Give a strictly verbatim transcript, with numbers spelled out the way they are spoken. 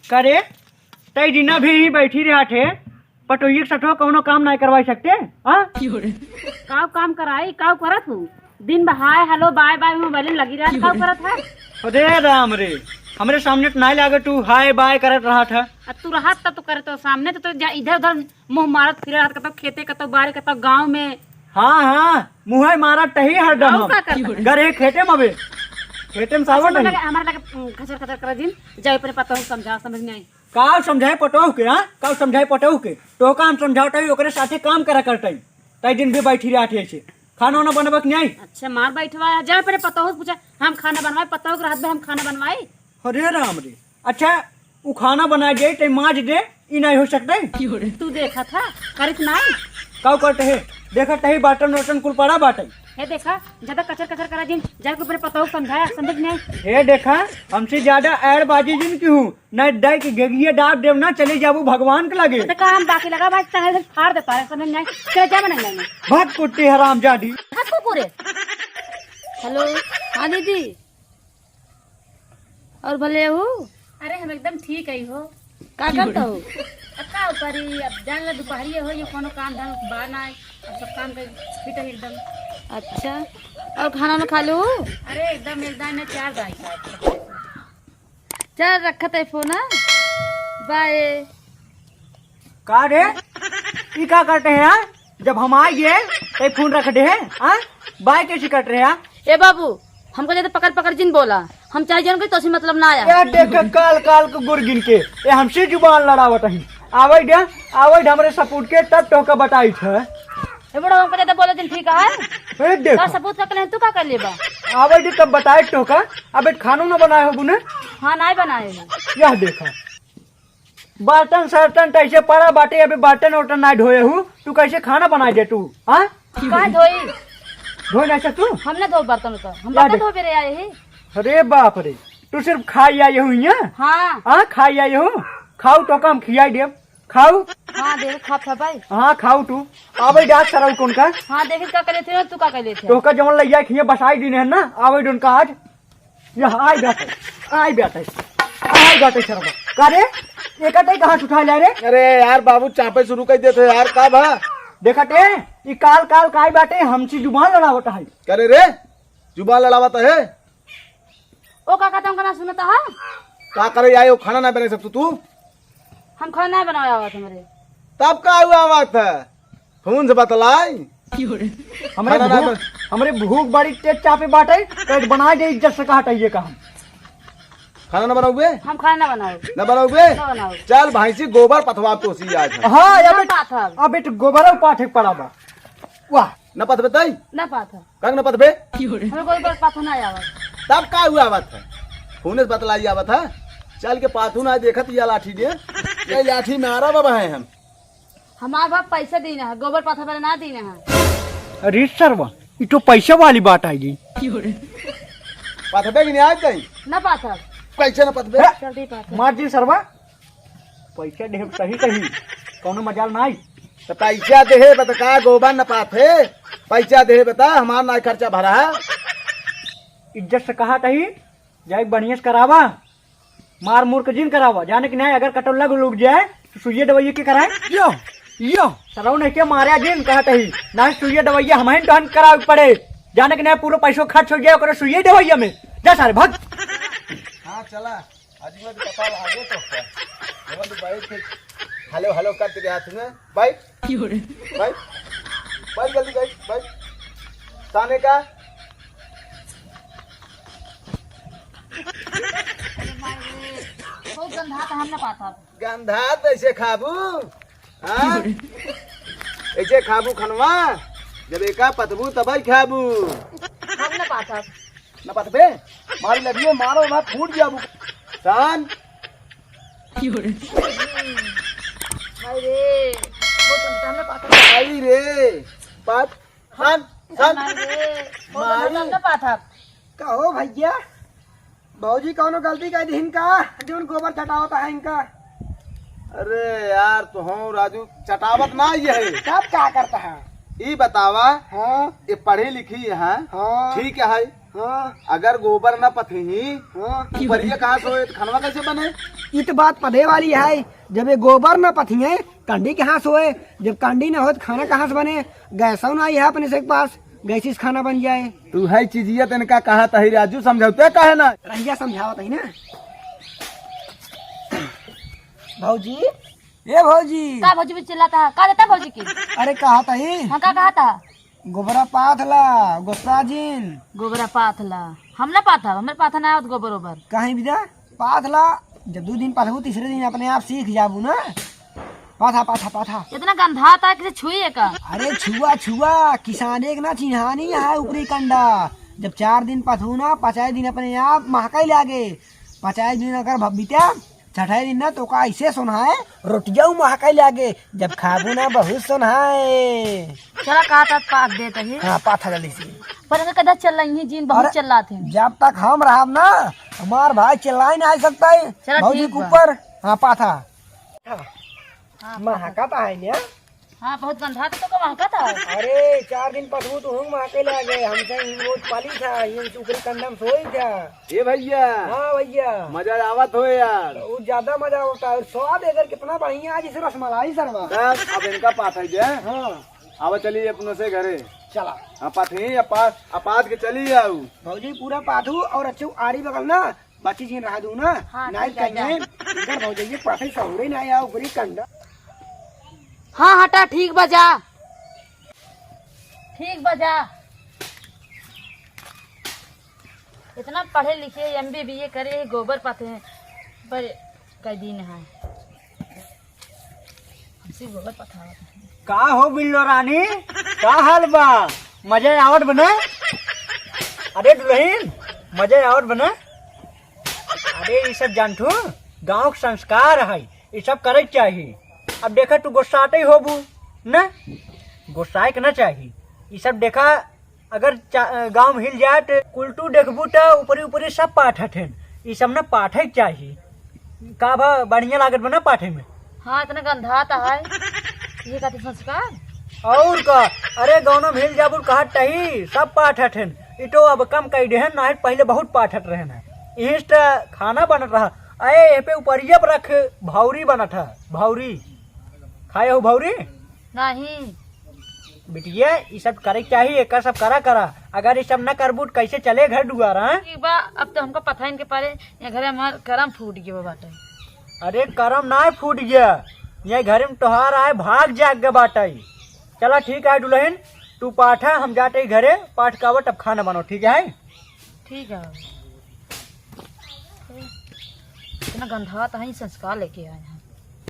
करे, तई दिना भी ही बैठी रहा थे, पटोहिए के सठो कौनो काम नाहीं करवाई सकते, हाँ? काव काम कराई, काव करत हूँ? दिन भर हाय, हेलो, बाय, बाय, मोबाइल में लगी रहत, काव करत है? अरे राम रे, हमरे सामने तो नाहीं लागे तू हाय, बाय करत रहा था। आ तू रहत त तू करे तो सामने तो, तो जा इधर उधर मुँह मारत फिरे रहत, कतौ खेते, कतौ बारी, कतौ गाँव में। हाँ, हाँ, मुँह मारत तही हरदम और हम। का करत है? घरे खेते में अबे। खेते में सावन हमारे नहीं। लगे, हमारे लगे, उम, खचर खचर कर दिन, जाए अपने पतोह समझा, समझ में आई। काव समझाए पटोह के, हाँ? काव समझाए पटोह के? तोहका हम समझावत हई, ओकरे साथे काम करा करत हई। तई दिन भी बैठी रहत है ऐसे। खाना वाना बनबा के नहीं? अच्छा, मार बैठवा, जाए अपने पतोह से पूछा, हम खाना बनवाए, पतोह के रहत बे हम खाना बनवाए? अरे राम रे। अच्छा, उ खाना बना दे, तई माज दे, ई नहीं हो सकता है? तू देखा था, करित नहीं? काव करत है? देखत ही बर्तन वर्तन कुल पड़ा बाटे। हे देखा, ज्यादा कचर कचर करा जिन, जाके अपने पतोह को समझाया, समझ नहीं? हे देखा, हमसे ज्यादा ऐड़ बाजी जिन की हूँ, नहीं दई के गेगिया दाब देव ना, चले जाबू भगवान के लगे। तो काम बाकी लगा भाई, तंगल से फाड़ देता है, समझ नहीं? चले जा, बना नहीं। भाग कुत्ती हराम जादी। भाग कुकुरे। हेलो, हाँ दीदी, और भले हो? अरे, हम एकदम ठीक है हो। का करत हो? अब का करी, अब जान ला, दुपहरिया हो, ये कोनो काम धाम बा ना, अब सब काम कर फिट है एकदम। अच्छा, और खाना ना खा लो? अरे, एकदम, एकदम, मैं चार दाई का। चल, रखत है फोन, हाँ? बाय। का रे? ई का करत है, हाँ? जब हम आ गए, तब फोन रख दे, हाँ? बाय कैसे करत रहे, हाँ? ए बाबू, हमको ज्यादा पकड़ पकड़ जिन बोला, हम चाहे जौन करी, तोसे मतलब ना आया। ए देख, काल काल के गुड़ गिन के, ए हमसे जुबान लड़ावत ही। आवे दे, आवे दे हमरे सपूत के, तब तोहका बताई छ। ए बड़ा, हमको ज्यादा बोले जिन, ठीक है? ए देख। का सबूत का कले, तू का कर लेबा? आवे दे तब बताई तोहका। अबे खानो ना बनाए हो बुने? हाँ, नहीं बनाए हो। यह देखा। बर्तन सर्तन तैसे पड़ा बाटे, अबे बर्तन वर्तन ना धोए हूँ, तू कैसे खाना बनाई दे तू, हाँ? कहाँ धोई? धोए नहीं सकतू? हम ना धो बर्तन उतर, हम क्या बर्तन दे-, धोबे रे आए ही। अरे बाप रे, तू सिर्फ खाई आई हूँ यहाँ? हाँ। हाँ, खाई आई हूँ, खाऊ तो कम खियाई देब, खाऊ। हाँ, दे, खा, खा भाई। हाँ, खाऊ तू। आवे जा सरऊ कौन का? हाँ, देखित का कले थे, तू का कले थे? तोहका जवन लइया खिए बसाई दिन है ना, आवे डोन का आज। यह आई बाटे, आई बाटे, आई बाटे सरवा। का रे? एका तई कहाँ से उठा ले रे? अरे यार बाबू, चापे शुरू कर देते यार, का भा? देखा ते, ई काल काल का आई बाटे, हमसे जुबान लड़ावत है। करे रे, जुबान लड़ावत है? ओ काका, तुमका ना सुनता है? का करे आए हो, खाना ना बना सकतू तू? हम खाना ना बनावे आवत हमरे। तब का हुआ आवत है? फोन से बतलाई। हमरे खाना ना भूख, बन- हमरे भूख बड़ी तेज चापे बाटे, तो एक बनाए दे, इज्जत से कहत है ये काम। खाना ना बनाओगे? हम खाना ना बनाओ। ना बनाओगे? ना बनाओ। चल भैंसी गोबर पथवा तोसी आज हम। हाँ, ना अबे, पाथब। अबे तो गोबर पाथे पड़ा बा। वाह। ना पथबे तई? ना पाथब। काहे ना पथबे? हमें कोई बार पाथो ना आवत। तब का हुआ आवत है? फोन से बतलाई आवत है। चल के पाथू ना देखत या लाठी दे। ये लाठी मारा बाबा है हम। हमार बाप पैसा दीना है, गोबर पाथा वाला ना दीना है। अरे सरवा, ये तो पैसा वाली बात आ गई। पथबे कि नहीं आज तई? ना पाथब। कैसे ना पथबे? जल्दी पाथब। मार दी सरवा। पैसा देहे सही सही, कौनो मजाल ना आई। तो पैसा देहे बता का गोबर न पाथे? पैसा देहे बता, हमार ना खर्चा भरा है। इज्जत से कहत ही, जाए बढ़िया से करावा, मार मुर के जिन करावा, जाने कि नहीं, अगर कटोला लग लुक जाए तो सुइया दवाइया के कराए। यो, यो। सरऊ नहीं के मारे जिन कहत ही, नहीं सुइया दवाइया हमहिन तोहन करावे के पड़े, जाने कि नहीं, पूरा पैसो खर्च हो जाए ओकरे सुइया दवाइया में। जा सारे भाग। हाँ, चला। आज मैं तो पता लागे तो क्या? जब तो बैठ के हेलो, हेलो करते गया तुम्हें। बैठ। क्यों रे? बैठ। बैठ जल्दी, बैठ, बैठ। ताने का? बहुत गंधा था, हम ना पाता। गंधा तो ऐसे खाबू? हाँ? ऐसे खाबू खनवा? जब एका पतबू तबई खाबू। हम ना पाता। न पथबे? मारी लगिए, मारो ना, फूट जाबू। सान। भाई रे, वो तो हमने पाथा। भाई रे, पाथ, सान, सान। भाई रे, वो तो मारी। हमने पाथा। कहो भैया, भौजी कौनो गलती कर दी इनका, जो उन गोबर चटावता है इनका। अरे यार, तो हूँ राजू, चटावत ना ये है। तब का करता है? ई बतावा, हाँ। ये पढ़ी लिखी है, हाँ। ठीक है, हाँ। अगर गोबर न पथही, हाँ। तो परिया कहाँ से होए, तो खनवा कैसे बने? इ तो बात पदे वाली है, जब ये गोबर न पथिए, कंडी कहाँ से होए? जब कंडी न हो, तो खाना कहाँ से बने? गैसो ना आई है अपने से के पास, गैसी से खाना बन जाए। तू है चीजिया, तो इनका कहा तही राजू, समझौते काहे ना? रहिया समझावत ही ना। भौजी, ए भौजी। का भौजी भी चिल्लाता है? का देता भौजी की? अरे कहा तही। हाँ, का कहा था? गोबरा पाथ ला, गुस्सा जिन। गोबरा पाथ ला। हम ना पाथा, हमरे पाथा ना आवत गोबर ओबर। कहीं भी जा, पाथ ला, जब दो दिन पाथबू, तीसरे दिन अपने आप सीख जाबू ना। पाथा, पाथा, पाथा। इतना गंधाता है, किसे छुई है का? अरे छुआ, छुआ, किसाने के ना चिन्हानी है ऊपरी कंडा। जब चार दिन पथबू ना, पाँचे दिन अपने आप महकाई लागे। पाँचे दिन अगर भ-, बीत्या, छठे दिन ना तो का ऐसे सोन्हाए, रोटिया महकाई लागे, जब खाबू ना बहुत सोन्हाए। चला का तात पाथ देत ही। हाँ, पाथा जल्दी से। पर इनका कदा चल रही है, जीन बहुत अरे, चिल्लात है। जब तक हम रहब ना, हमार भाई चिल्लाई ना सकता है। चला भौजी ठीक के बा। ऊपर। हाँ, पाथा। हाँ, महका तो है ना। हाँ, बहुत गंधा तो का महका था। अरे, चार दिन पथबू तो हम महके लागे, हमसे ही रोज पाली था, ये ऊपरी कंडम सोई था। ए भैया। हाँ भैया। मजा आवत हो यार। बहुत ज्यादा मजा आवता है, स्वाद एकर कितना बढ़िया है, जैसे रसमलाई सरवा। बस, अब इनका पाथ है जे। हाँ। अब चलिए अपनों से घरे। चला। हाँ, पाथ ही, अब पाथ, अब पाथ के चली आऊ। भौजी पूरा पाथू और अच्छे आरी बगल ना, बची जिन रहा दू ना, हाँ, नाई ठीक है, कहिए, जा। इधर भौजी पाथे सहुरे ना आऊ, ऊपरी कंडा। हाँ, हटा, ठीक बा, जा। ठीक बा, जा। इतना पढ़े लिखे, एम बी बी ए करे, गोबर पाथे पर कई दिन है। हमसे गोबर पथावत है। का हो बिल्लो रानी, का हाल बा? मजा आवत बने? अरे दुल्हन, मजा आवत बने? अरे, ई सब जानथू, गाँव के संस्कार है, ई सब करे के चाही। अब देखा, तू गुस्साते ही होबू, न? गुस्साए के न चाही। ई सब देखा, अगर चा-, गाँव में हिल जाए, तो कुलटू देखबू, तो ऊपरी ऊपरी सब पाठ हथेन। ई सब न पाठे के चाही। का भा, बढ़िया लागत बा न पाठे में? हाँ, इतना गंधात है। ये कहते संस्कार? और का? अरे, गाँव में हिल जाबू, कहत तही, सब पाठ हथेन। ई तो अब कम कई देहन, नाहीं पहले बहुत पाठत रहन है। इहिस त खाना बनत रहा। अरे, ए पे उपरिया पर रख, भौरी बनत है, भौरी। खाए हो भौरी? नहीं। बिटिया, ई सब करे के चाही, एकर सब करा करा। अगर ई सब न करबू, त कैसे चले घर दुआर, हाँ? ठीक बा, अब तो हमका पता इनके पारे, ये घरे हमार करम फूट गयो बाटे। अरे, करम ना फूट गया, ये घरे में तोहार आए भाग जाग गए बाटे। चला ठीक है दुल्हन, तू पाठा, हम जाते ही घरे, पाठ का आवत, अब खाना बनाओ, ठीक है? ठीक है। इतना गंधात है, संस्कार लेके आए हैं।